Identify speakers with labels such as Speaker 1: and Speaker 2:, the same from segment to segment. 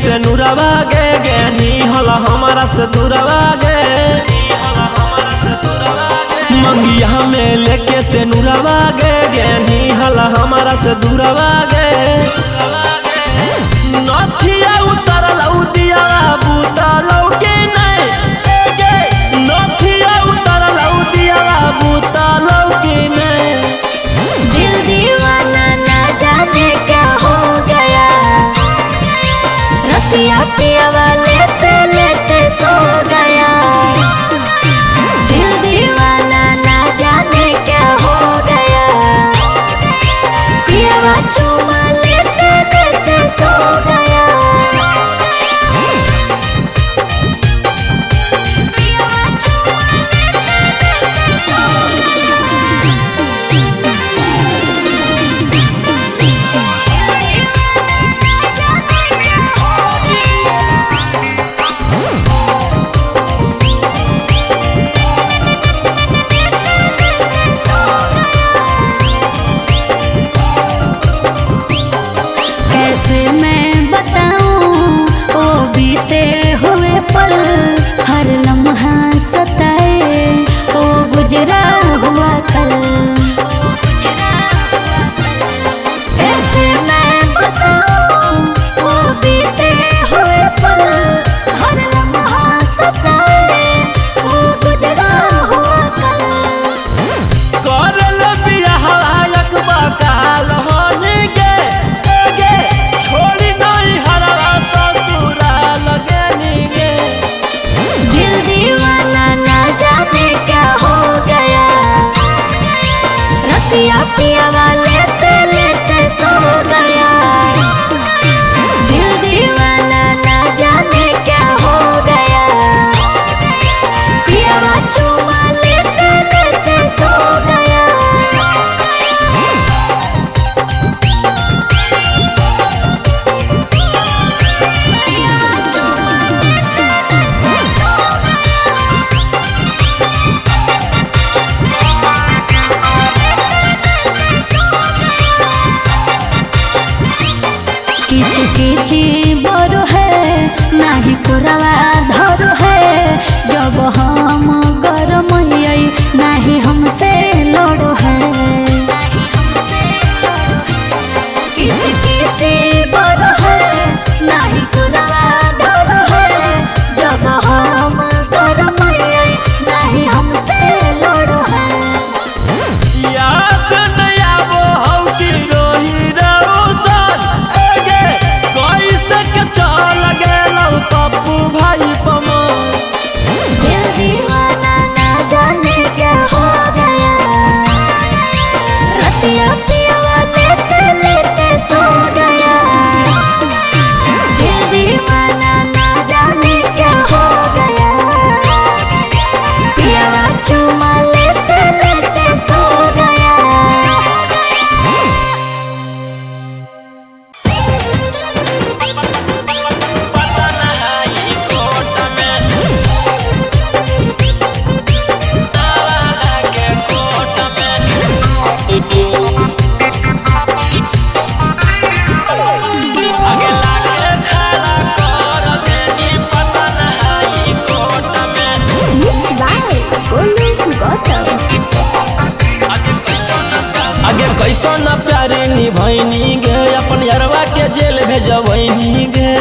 Speaker 1: से नुरवा गे गे नी हला हमारा से दूरवा गे। मंगिया में लेके से नुरवा गे गे नी हला हमारा से दूरवा गे। नथिया उतरल दिया बूतलौ के नहीं गे, नथिया उतरल दिया बूतलौ के नहीं।
Speaker 2: दिल दीवाना ना जाने क्या हो गया, रतिया पियावा लेते लेते सो गया। दिल दीवाना ना जाने क्या हो गया, पियावा चूमा लेते लेते सो गया। पियावा चूमा लेते लेते सो कैसे मैं बताऊं ओ बीते हुए पल, हर लम्हा सताए ओ गुजरा हुआ कल। कैसे मैं बताऊं ओ बीते हुए पल, हर लम्हा सताए ओ गुजरा हुआ कल।
Speaker 1: करल बियाह बकाल होने गे गे, छोड़ी नहीं हरवा ससुराल गेनी गे।
Speaker 2: दिल दीवाना ना जाने क्या हो गया, रतिया पियावा लेते लेते सो गया। दिल दीवाना ना जाने क्या हो गया, पियावा चूमा लेते लेते सो गया। पियावा चूमा लेते लेते सो किच किच बरो है नाही कुरवा धरो है, जब हम गरम नाही हमसे लड़ो है। किच किच बरो है नाही कुरवा धरो है, जब हम गरम नाही हमसे लड़ो है।
Speaker 1: याद नहीं आवो हौ कि रोही रौशन गे, कैसे के चल गेलौ पप्पू भाई पमा।
Speaker 2: दिल दीवाना ना जाने क्या हो गया, रतिया पियावा लेते लेते सो गया। दिल दीवाना ना जाने क्या हो गया, पियावा चूमा लेते लेते सो गया।
Speaker 1: आगे कैसो न प्यारे निभैनी गे, अपन यरवा के जेल भेजबैनी गे।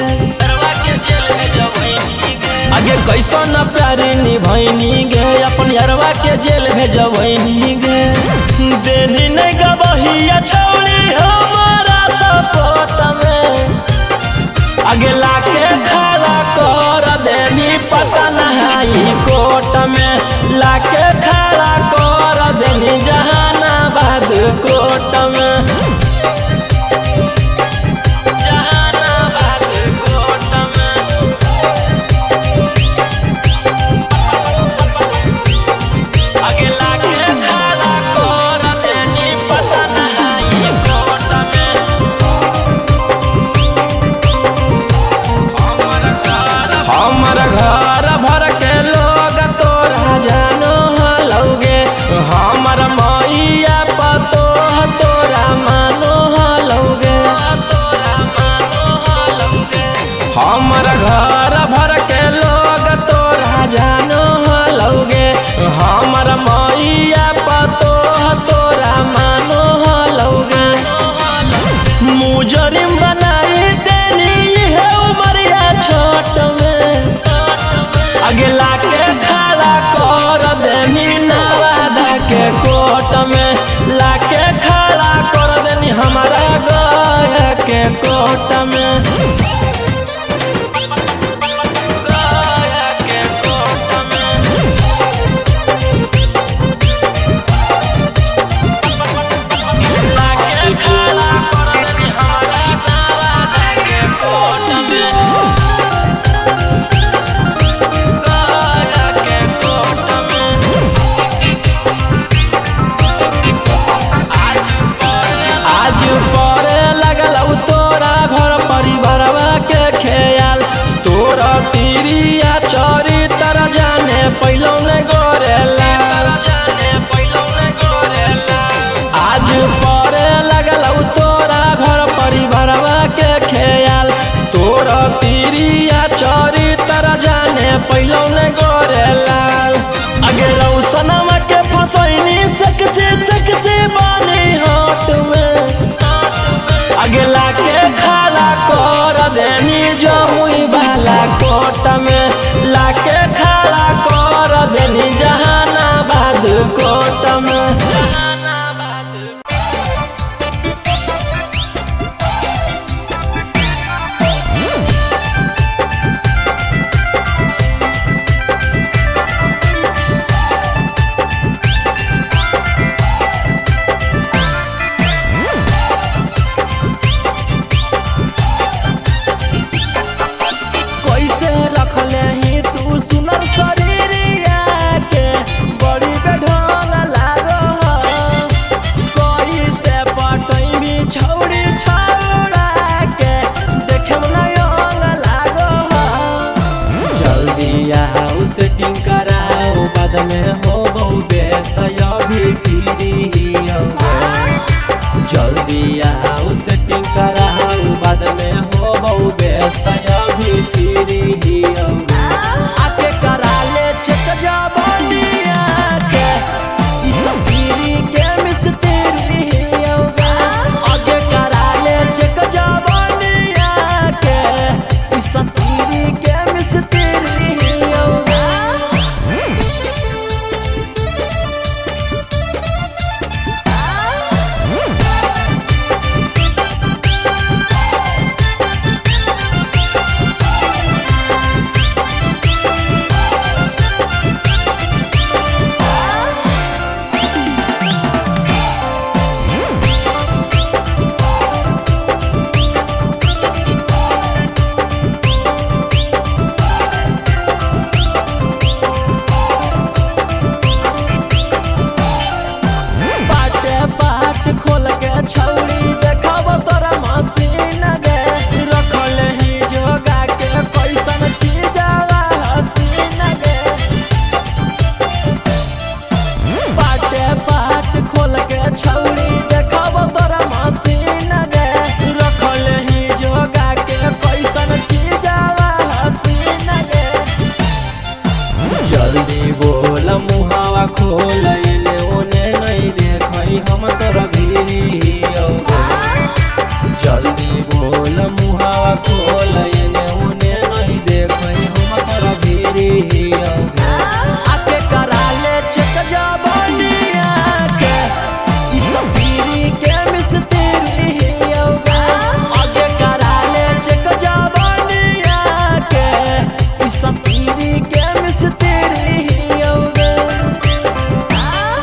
Speaker 1: आगे कैसो न प्यारे निभैनी गे, अपन यरवा के जेल भेजबैनी गे। देनी नहीं गबहिया छौड़ी हमारा सपोर्ट में, आगे लाके खड़ा कर देनी पता नहीं कोर्ट में। लाके खड़ा कर देनी जहानाबाद कोर्ट में, जहानाबाद कोर्ट में। आगे लाके खड़ा कर देनी पता नहीं कोर्ट में। हमर घर भर के लोग तोरा जानो पैलौ ने गोरेला। आज पड़े लगल तोरा घर परिवारवा के ख्याल, तोरा तिरिया चरित्र जाने पैलौ ने गोरेला। अगे रौसनमा के फसैनी सकसे सकसे बानी हाथ में, अगला के खाला कर देनी जमुई वाला कोट में, लाके खाला कर देनी जहानाबाद कोट में। कैसे रखले ही तू सुनर शरीरिया के, बड़ी बेढंग लागो। कैसे पटैबी छौड़ी छौड़ा के, देखेम नयन लागो। जल्दी आओ सेटिंग कराओ, बाद में हो बहु व्यस्त अभी फ्री। जल्दी आओ सेटिंग कराओ, बाद में हो बहु व्यस्त अभी फ्री। आके करा ले चेक जवानिया के, ई सब फ्री के मिस्त्री। आगे करा ले चेक जवानिया के, ई सब फ्री के मिस्त्री। पाटे पाट खोल के छौड़ी देखब तोरा मशीन गे, रखल ही जोगा के कैसन चीजवा हसीन गे। पाटे पाट खोल के छौड़ी देखब तोरा मशीन गे, रखल ही जोगा के कैसन चीजवा हसीन गे। जल्दी बोल मुहावा खोल, एने ओने नहीं देखई हम तोरा भीरी। जल्दी बोल मुहावा खोल, एने ओने नहीं देखई हम तोरा भीरी। आके करा ले चेक जवानिया के, ई सब फ्री के मिस्त्री। आगे करा ले चेक जवानिया के, ई सब फ्री के मिस्त्री।
Speaker 2: Ah!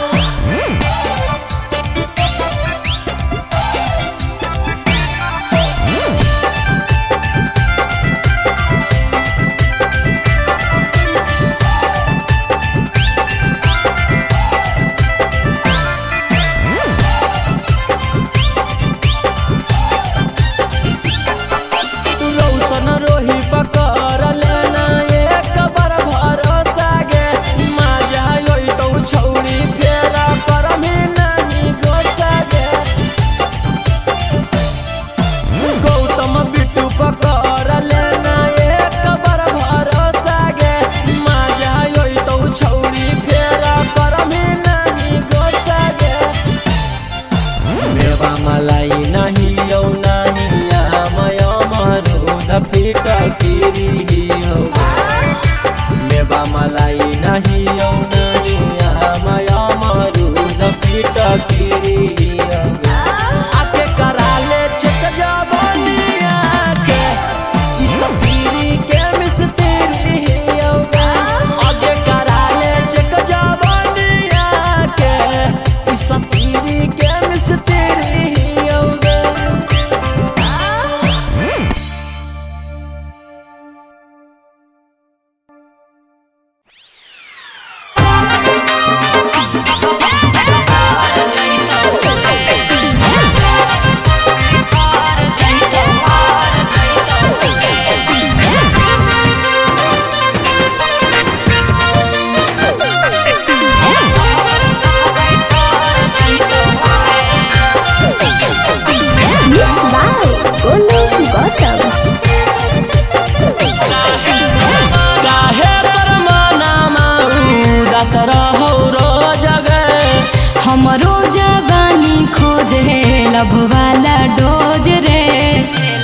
Speaker 2: लव वाला डोज रे,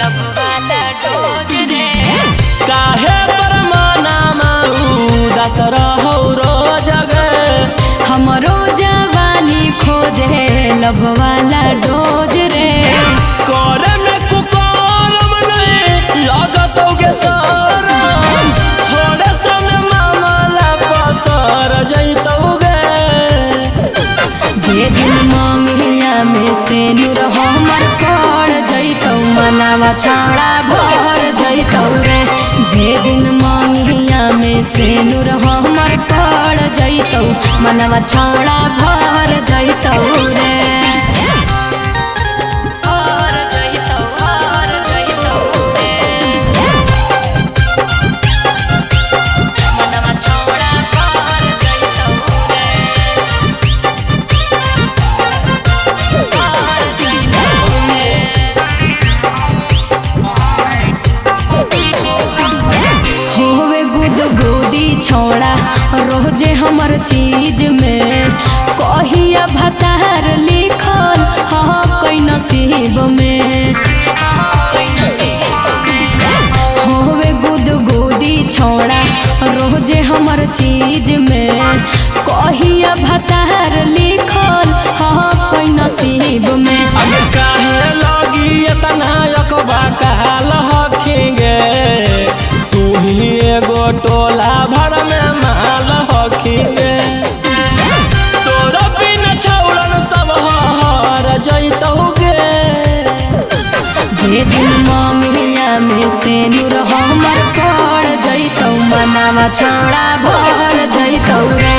Speaker 2: लव वाला डोज रे।
Speaker 1: काहे पर माना माऊ दस रहौ रोज गे।
Speaker 2: हमरो जवानी खोजे लव वाला डोज रे।
Speaker 1: करे में कुकरम नहीं लागत गे शरम, थोड़े समय मामला पसर जइतौ गे।
Speaker 2: जे दिन मंगिया में से नूर हमर पड़ जइतौ, मनावा छाड़ा भर जइतौ रे। जे दिन मंगिया में से नूर हमर पड़ जइतौ, मनावा छाड़ा भर जइतौ रे। भर जइतौ, भर जइतौ रे। मनवा छाड़ा भर जइतौ रे। होवे गुद गोदी छोड़ा रोजे हमर चीज में, कहिया भतार लिखल हाँ कोई नसीब में। होवे गुद गोदी छोड़ा रोजे हमर चीज में, कहिया भतार लिखल हाँ कोई नसीब में।
Speaker 1: अब काहे लगी इतना अकबा काल हखिंगे, तू ही एगो टोला भर में माल हखिंगे। तोरा बिन छौड़न सब हर जइतौ गे।
Speaker 2: जे दिन मंगिया में से नूर हमर पड़ जइतौ, मनावा छौड़ा भर जइतौ रे।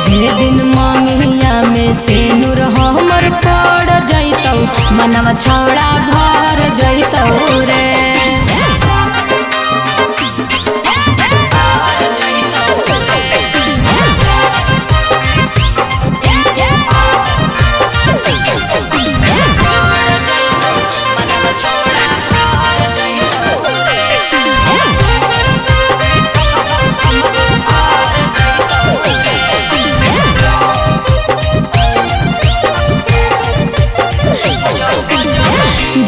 Speaker 2: जे दिन मंगिया में से नूर हमर पड़ जइतौ, मनावा छौड़ा भर जइतौ रे।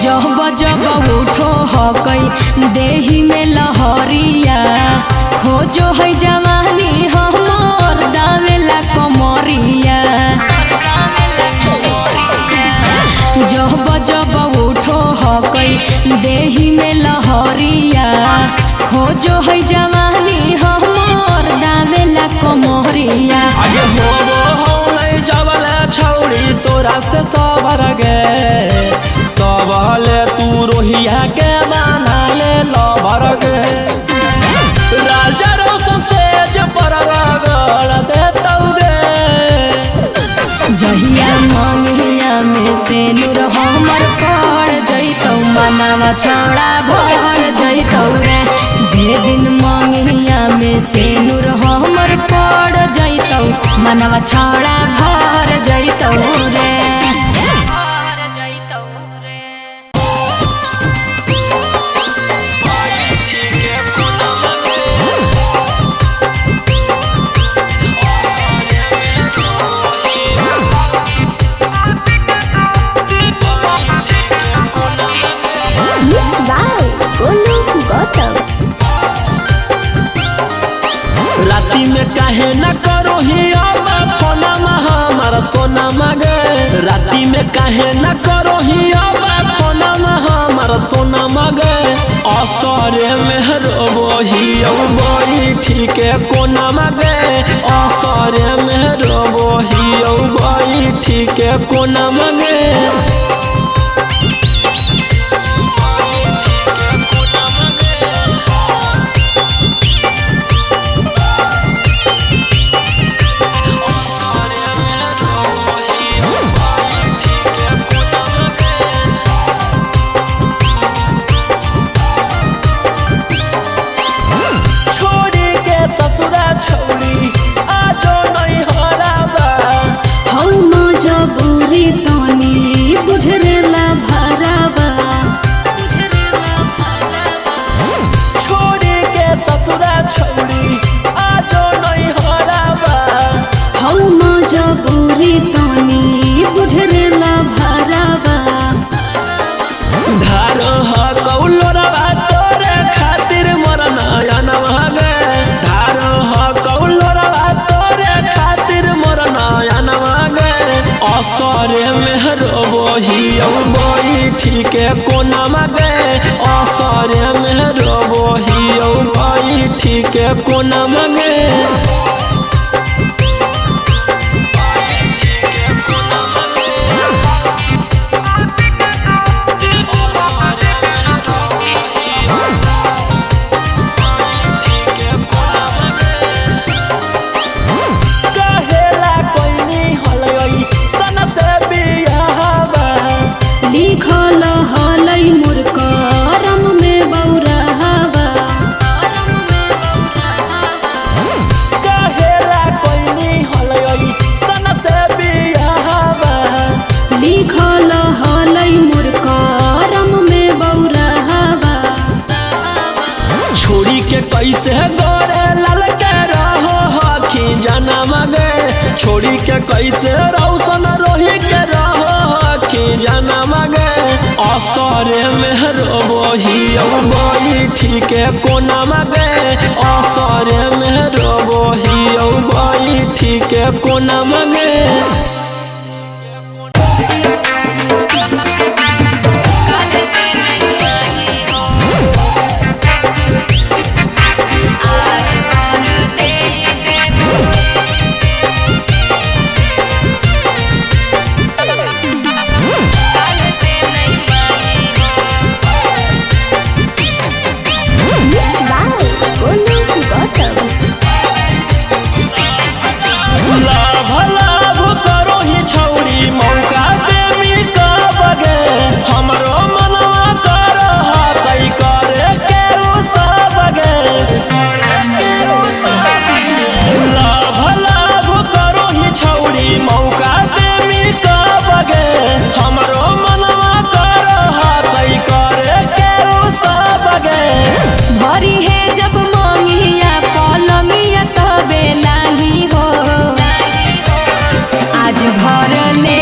Speaker 2: जब जब उठो हकई देही में लहरिया, खोजो है जवानी हमर दावेला कमरिया। जब जब उठो हकई देही में लहरिया, खोजो है जवानी हमर दावेला कमरिया।
Speaker 1: आगे होबो हो नहीं जबले छौड़ी तोरा से सबर गे, तबले तू रोहिया के बना ले लबर गे। राजा रोशन सेज पर रगड़ देतौ गे।
Speaker 2: जहिया मंगिया में से नूर हमर पड़ जइतौ, मनावा छौड़ा भर जइतौ रे। जे दिन मंगिया में से नूर हमर पड़ जइतौ, मनावा छौड़ा भर जइतौ रे।
Speaker 3: Mix by Golu Gautam.
Speaker 1: राती में काहे न करो ही अब फोना हमार सोना मगे। राती में काहे न करो ही अब फोना हमार सोना मगे। असरे में रोबो ही बैठी के कोना मगे। असरे में रोबो ही बैठी के कोना मगे। छोड़ी के ससुरा छौड़ी आजो नहीं हराबा।
Speaker 2: हौ मजबुरी तनी
Speaker 1: रोबोही बैठी के कोना गे असरे में रोबोही बैठी के कोना गे। कहेला कोइनी हलई सन से बियाहवा
Speaker 4: लिखल हलै मोर करम में बौरहवा।
Speaker 1: कहेला कोइनी हलई सन से बियाहवा
Speaker 4: लिखल हलै मोर करम में बौरहवा।
Speaker 1: छोड़ी के कैसे गोरे लाल के रहो हखी जनम गे छोड़ी के कैसे रौशन रोही के रहो हखी जनम गे असरे में रोबोही बैठी के कोना गे असरे में रोबोही बैठी के कोना गे।
Speaker 3: Mix by Golu Gautam.
Speaker 1: लाभ लाभ करो ही छौरी मौका देमी कब गे हमरो मनवा कर कई करे के उ सब गे लाभ लाभ करो ही छौरी मौका देमी कब गे हमरो मनवा कर कई करे के उ सब गे।
Speaker 2: भरी है जब मंगिया पलंगिया तबे लागी हो आज भर ले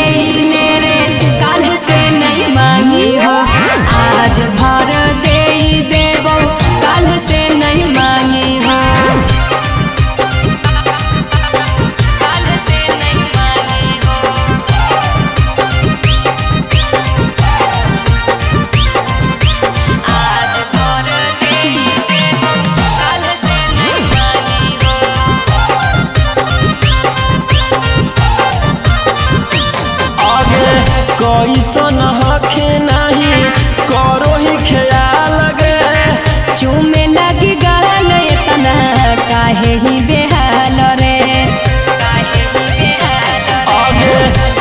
Speaker 2: ले रे काल से नहीं मांगी हो आज भर दे देबो काल से नहीं मांगी हो काल से नहीं मांगी हो। आज भर दे देबो काल से नहीं मांगी हो।
Speaker 1: आगे कैसन हखे नाही करो ही ख्याल गे
Speaker 2: चूमे लगी गाल इतना काहे ही बेहाल रे काहे ही बेहाल रे।
Speaker 1: आगे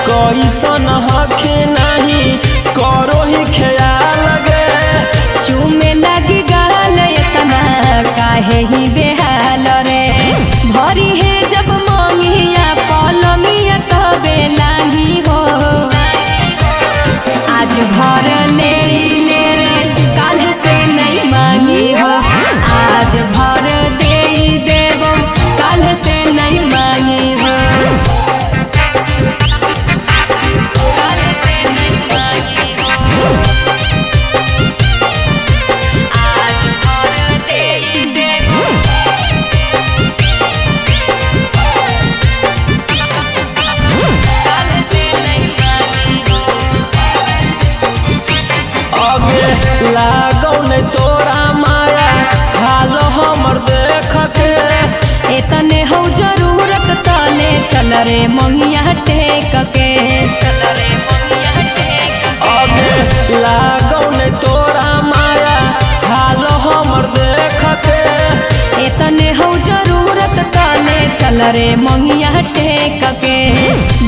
Speaker 1: कैसन हखे नाही करो ही ख्याल गे
Speaker 2: चूमे लगी गाल इतना काहे ही बेहाल रे भरी है जब मंगिया पलंगिया तबे लागी हो आज भर ले ले रे काल से नहीं मांगी हो आज भर दे देबो काल से नहीं मांगी हो काल से नहीं मांगी हो। आज भर दे देबो काल से नहीं मांगी हो।
Speaker 1: आगे लागौ नहीं तोरा माया हाल हमर देख के
Speaker 2: एतने हो जरूरत तले चल रे मंगिया टेक के चल रे मंगिया टेक के।
Speaker 1: आगे लागौ नहीं तोरा माया हाल हमर देख के
Speaker 2: एतने हो जरूरत तले चल रे मंगिया टेक के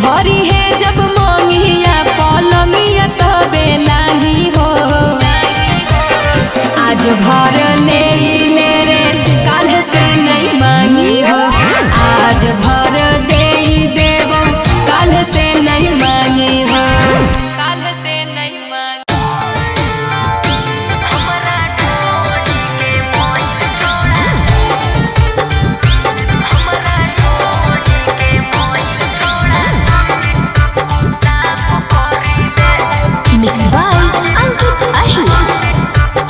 Speaker 2: भरी है जब मंगिया पलंगिया तबे लागी हो आज भर ले ले रे काल से नहीं मांगी हो आज भर दे देबो काल से नहीं मांगी हो काल से नहीं मांगी।
Speaker 3: Mix by Ankit Ahi.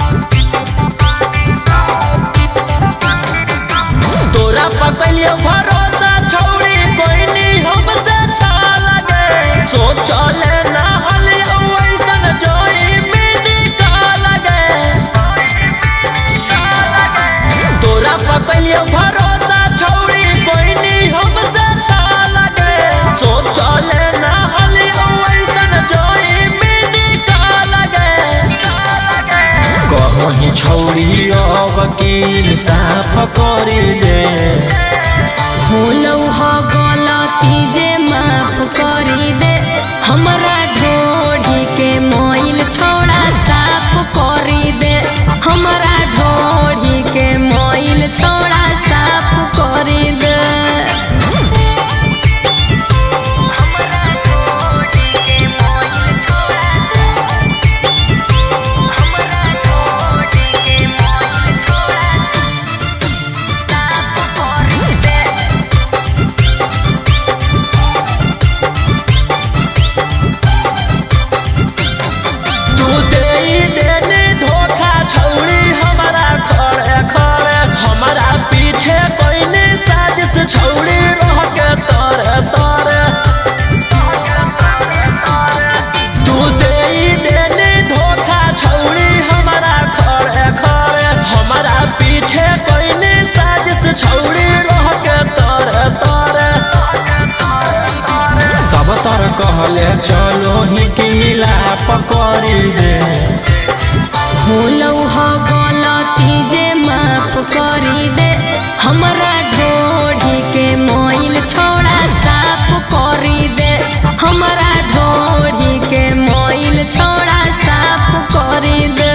Speaker 1: कहले चलो ही कि मिला पकड़ी दे।
Speaker 2: होलौ ह गलती जे माफ करी दे, हमरा ढोढ़ी के मोइल छोड़ा साफ करी दे, हमरा ढोढ़ी के मोइल छोड़ा साफ करी दे।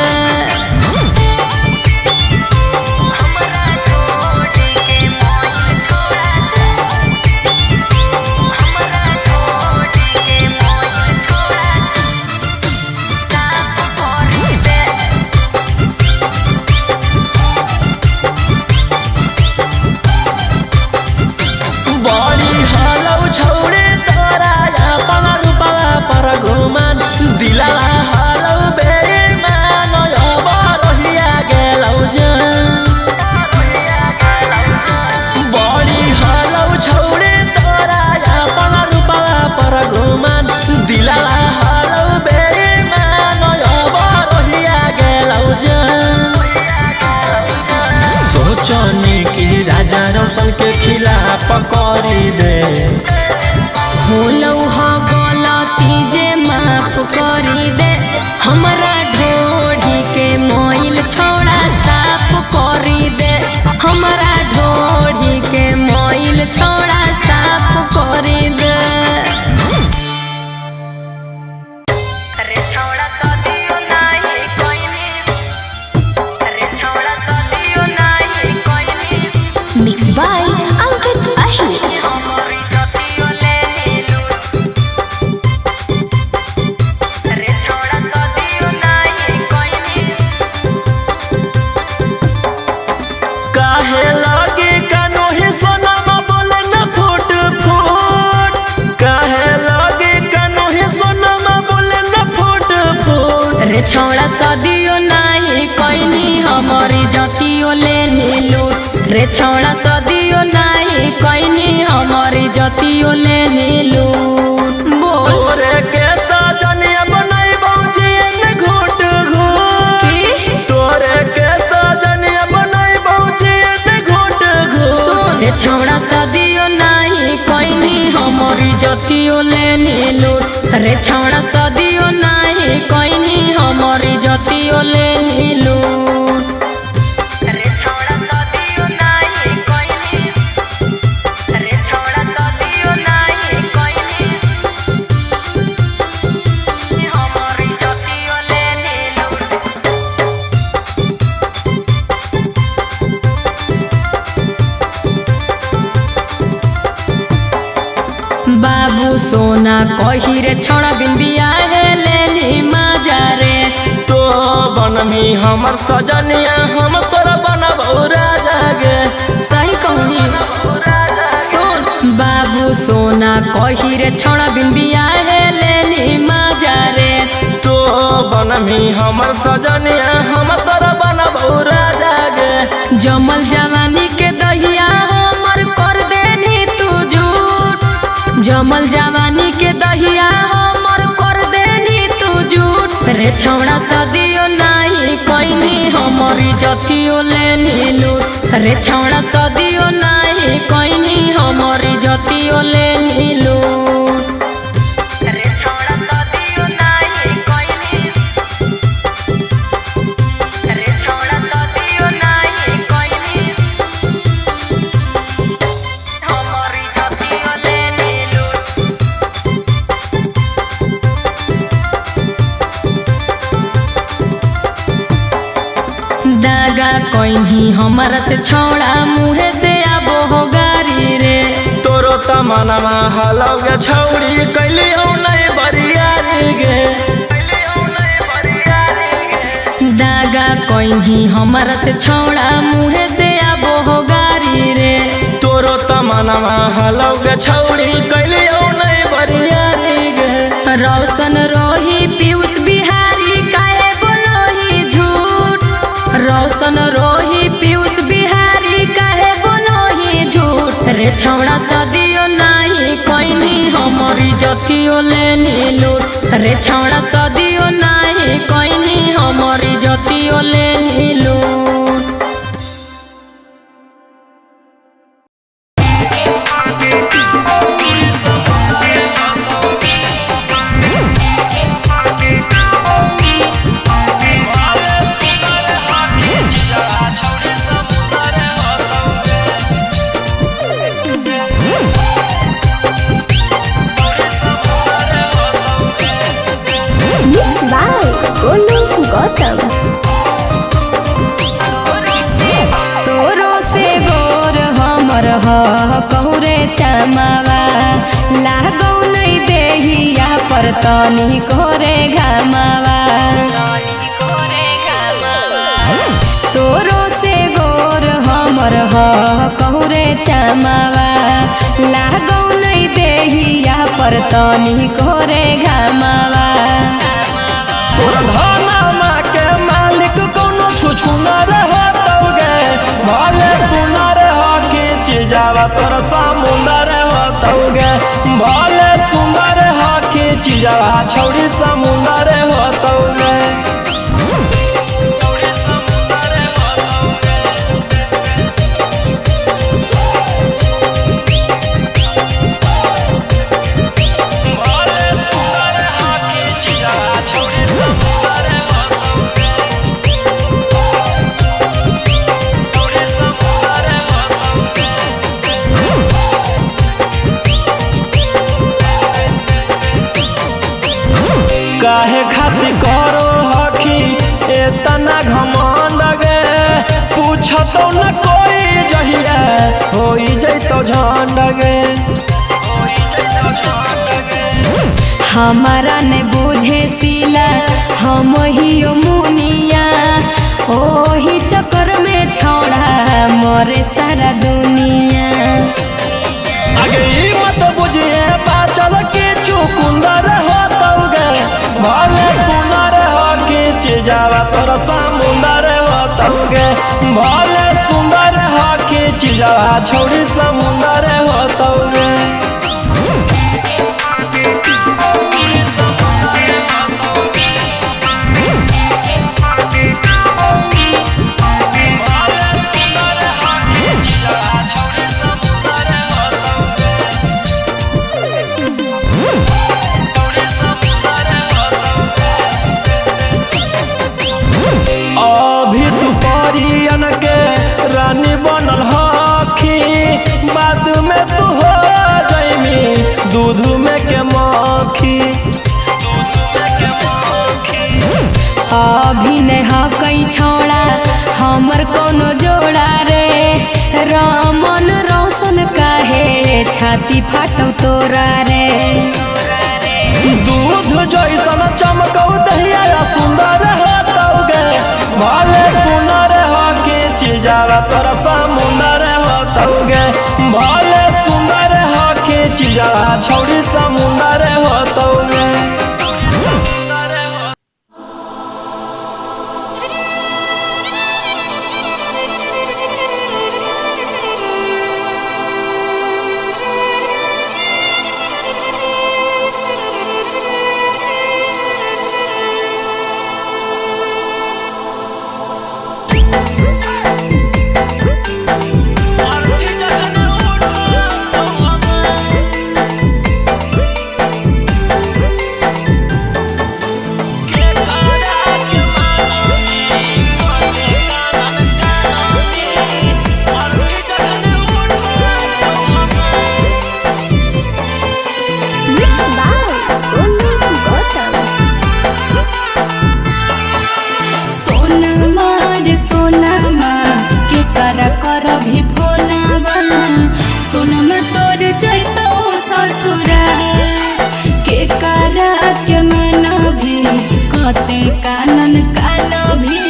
Speaker 1: बड़ी हलौ छौरे तोरा अपन रूपवा पर घुमान दिलवा हलौ बेईमान अब रहिया गेलौ जान। बड़ी हलौ छौरे तोरा अपन रूपवा पर घुमान दिलवा हलौ बेईमान अब रहिया गेलौ जान। सोचनी कि राजा रोशन के खिलाफ करी दे।
Speaker 2: होलौ ह गलती जे माफ करी दे, हमरा ढोढ़ी के मोइल छोड़ा साफ करी दे, हमरा ढोढ़ी के मोइल छोड़ा साफ करी दे।
Speaker 3: मिक्स बाय अंकित अहिर।
Speaker 1: काहे लागे कानोही सोनामा बोले न फूट फूट, काहे लागे कानोही सोनामा बोले न फूट फूट।
Speaker 2: रे छोड़ा सदियो नाही कोइनी हमारी जतियो लेनी लूट, रे छोड़ा सदियो नाही कोइनी हमारी जतियो लेनी लूट। बोल
Speaker 1: तोरे के सजनिया बनाई बौजी न घूट घूट,
Speaker 2: की
Speaker 1: तोरे के सजनिया बनाई बौजी न घूट घूट।
Speaker 2: रे छोड़ा सदियो नाही कोइनी हमारी जतियो लेनी लूट, रे छोड़ा सदियो नाही कोइनी हमारी जतियो लेनी लूट। बाबू सोना कही रे छोड़ा बिन बियाहे लेनी माजा रे,
Speaker 1: तो बनमी हमर सजनिया हम तोरा बनबौ राजा गे।
Speaker 2: सही कहनी सुन। बाबू सोना कही रे छोड़ा बिन बियाहे लेनी माजा रे,
Speaker 1: तो बनमी हमर सजनिया हम तोरा बनबौ राजा गे।
Speaker 2: जमल जवानी के दहिया हमर कर देनी तू झूठ, जमल जवानी के दहिया हमर कर देनी तू झूठ। रे छोड़ा सदियो नाही कोइनी हमारी जतियो लेनी लूट, रे छोड़ा सदियो नाही कोइनी हमारी जतियो लेनी लूट। दागा कोइनी हमारा से छोड़ा मुहे से आबो हो गारी रे,
Speaker 1: तोरो तमनमा हलौ गे छौरी कैलियौ नै बरियारी गे।
Speaker 2: दागा कोइनी हमारा से छोड़ा मुहे से आबो हो गारी रे,
Speaker 1: तोरो तमनमा हलौ गे छौरी कैलियौ नै बरियारी गे।
Speaker 2: रोशन रोही पीयूष बिहारी काहे बोलोही झूठ, रोशन रोही पीयूष बिहारी काहे बोलोही झूठ। रे छोड़ा सदियो नाही कोइनी हमारी जतियो लेनी लूट, रे छोड़ा सदियो नाही कोइनी हमारी जतियो लेनी लूट।
Speaker 3: Gautam.
Speaker 2: तोरो से गोर हमर ह कहु रे चमावा, लागौ नै देहिया पर तनी कोरे घामावा। तोरो से गोर हमर ह कहु रे चमावा, लागौ नै देहिया पर तनी कोरे घामावा।
Speaker 1: तोर धनमा के मालिक कोनो छुछुना रहतौगे, भले सुनर ह के चिजावा तोर समुंदर होतौगे, भले सुंदर ह के चिजावा छौरी समुंदर होतौगे। छौरी समुंदर होतौगे। भले सुंदर ह के चिजावा छौरी समुंदर होतौगे। छौरी समुंदर होतौगे। काहे खातिर करो हखी एतना घमंड गे, पूछतो न कोई जहिया होई जैतो झंड गे।
Speaker 2: हमारा ने बुझे सिला हम ही मुनिया, ओही चक्कर में छौड़ा मरे सारा दुनिया।
Speaker 1: आगे ई मत बुझिए बाचल के चुकुंदर होतौगे, भले सुनर हो के चिजावा तोर समुंदर होतौगे, भले सुंदर हो के चिजावा छौरी समुंदर होतौगे। भले सुंदर हो के चिजावा छौरी समुंदर होतौगे। छौरी समुंदर होतौगे। अभी तू परियन के रानी बनल हखी, बाद में तू हो जैमी दूध में के मक्खी।
Speaker 2: अभी ने हकई छौड़ा हमर कोनो जोड़ा रे, रमन रोशन काहे छाती फाटौ तोरा रे।
Speaker 1: दूध जैसन चमकौ दहिया सुंदर होतौगे, भले सुनर हो के चिजावा तोर समुंदर होतौगे, भले सुंदर हो के चिजावा छौरी समुंदर होतौगे।
Speaker 3: Mix by Golu Gautam.
Speaker 4: सोनमा रे सोनमा के कर कर भी फोनवा, सोनमा तोर जैतो ससुरा के कर के मन भी कते कानन कान भी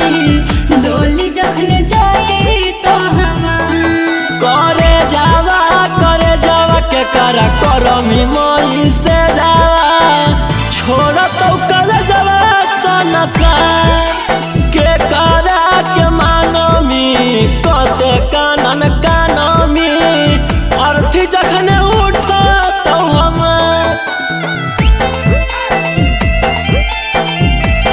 Speaker 4: डोली जखन जाए तो हवा।
Speaker 1: करे जावा के करा करमी मई से जावा, छोड़ तो कर जावा सनसा के करा के मानमी कते कानन कानमी अर्थी जखन उठता तो हम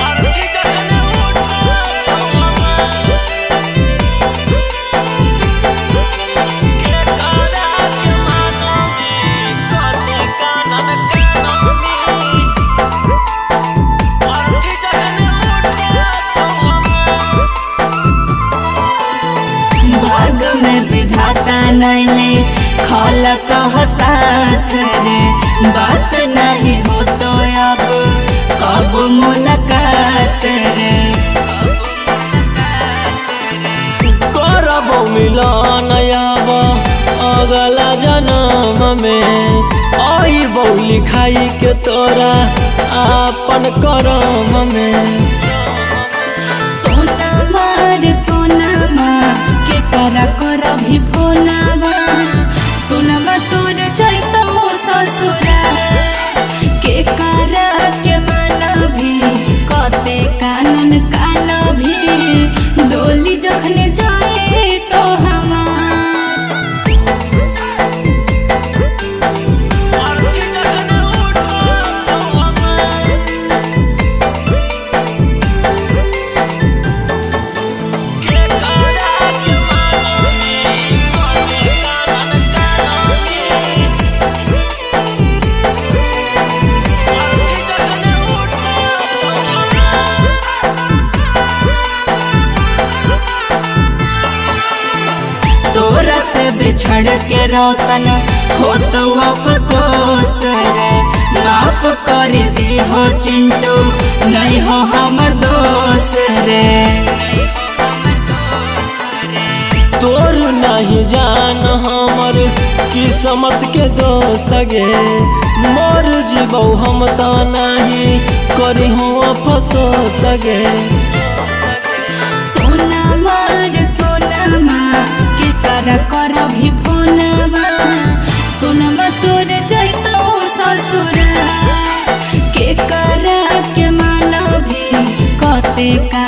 Speaker 1: अर्थी जखन उठता तो हम के करा के मानमी कते कानन कानमी अर्थी जखन उठता तो हम
Speaker 4: भाग में विधाता नैले खल कह साथ रे, बात नहीं हो तो अब कब मुलाकात रे।
Speaker 1: लिखाई के तोरा आपन करम में।
Speaker 4: सोनमा रे सोनमा के करा कर भी फोनमा, सोनमा तोर जैतौ ससुरा के करा के माना भी कते कानन कान भी डोली जखने जाए तो हमार। तोरा से बिछड़ के रोशन हो तो अफसोस रे, माफ कर दी हो चिंटू नहीं हो हमर दोस्त रे।
Speaker 1: तोर नहीं जान हमर किस्मत के दोष गे, मर जीबौ हम त नहीं करी हो अफसोस गे।
Speaker 4: सोनमा रे सोनमा के कर कर भी फोनमा, सोनमा तोर जैतौ ससुरा के करा के माना भी कते का